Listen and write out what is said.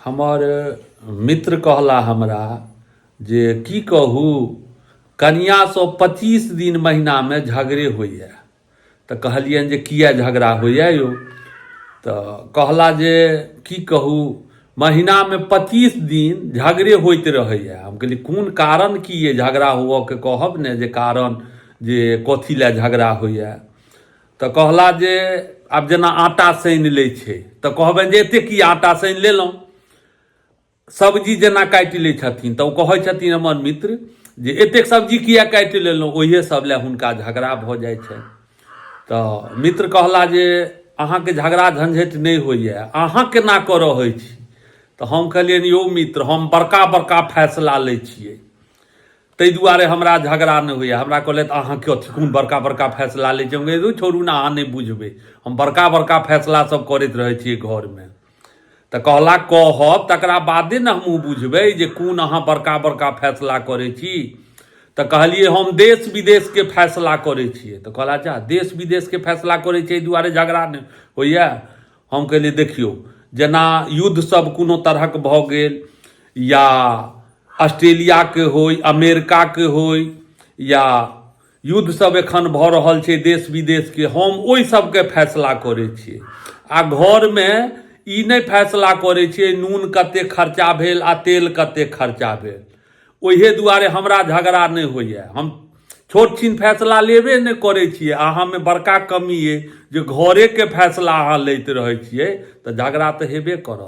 हमर मित्र कहला हमरा जे की कहू कनिआँसँ 25 दिन महीनामे झगड़े होइए। तऽ कहलियनि जे किए झगड़ा होइए यौ? तऽ कहला जे की कहू महीनामे 25 दिन झगड़े होइत रहैए। हम कहलियै कोन कारण की अइ झगड़ा हुअके, कहब ने जे कारण जे कथी लए झगड़ा होइए। तऽ कहला जे आब जेना आटा सानि लै छै तऽ कहबनि जे एतेक की आटा सानि लेलहुँ। सब्जी जेना काटि लै छथिन तऽ ओ कहै छथिन हमर मित्र जे एतेक सब्जी किए काटि लेलहुँ। ओहिए सब लए हुनका झगड़ा भऽ जाइ छनि। तऽ मित्र कहला जे अहाँके झगड़ा झंझटि नहि होइए, अहाँ केना कऽ रहै छी? तऽ हम कहलियनि यौ मित्र, हम बड़का बड़का फैसला लै छियै, ताहि दुआरे हमरा झगड़ा नहि होइए। हमरा कहलथि अहाँ अथी कोन बड़का बड़का फैसला लै छियै? हम कहलियै छोड़ू ने, अहाँ नहि बुझबै, हम बड़का बड़का फैसला सब करैत रहै छियै घरमे। तऽ कहला कहब तकरा बादे ने हमहूँ बुझबै जे कोन अहाँ बड़का बड़का फैसला करै छी। तऽ कहलियै हम देश विदेशके फैसला करै छियै। तऽ कहला अच्छा देश विदेशके फैसला करै छियै एहि दुआरे झगड़ा नहि होइए। हम कहलियै देखियौ जेना युद्ध सब कोनो तरहक भऽ गेल, या ऑस्ट्रेलियाके होय, अमेरिकाके होय, या युद्ध सब एखन भऽ रहल छै देश विदेशके, हम ओहि सबके फैसला करै छियै। आ घरमे ई नहि फैसला करै छियै नून कते खर्चा भेल आ तेल कते खर्चा भेल। ओहिए दुआरे हमरा झगड़ा नहि होइए, हम छोट छिन फैसला लेबे नहि करै छियै। अहाँमे बड़का कमी अइ जे घरेके फैसला अहाँ लैत रहै छियै, तऽ झगड़ा तऽ हेबे करत।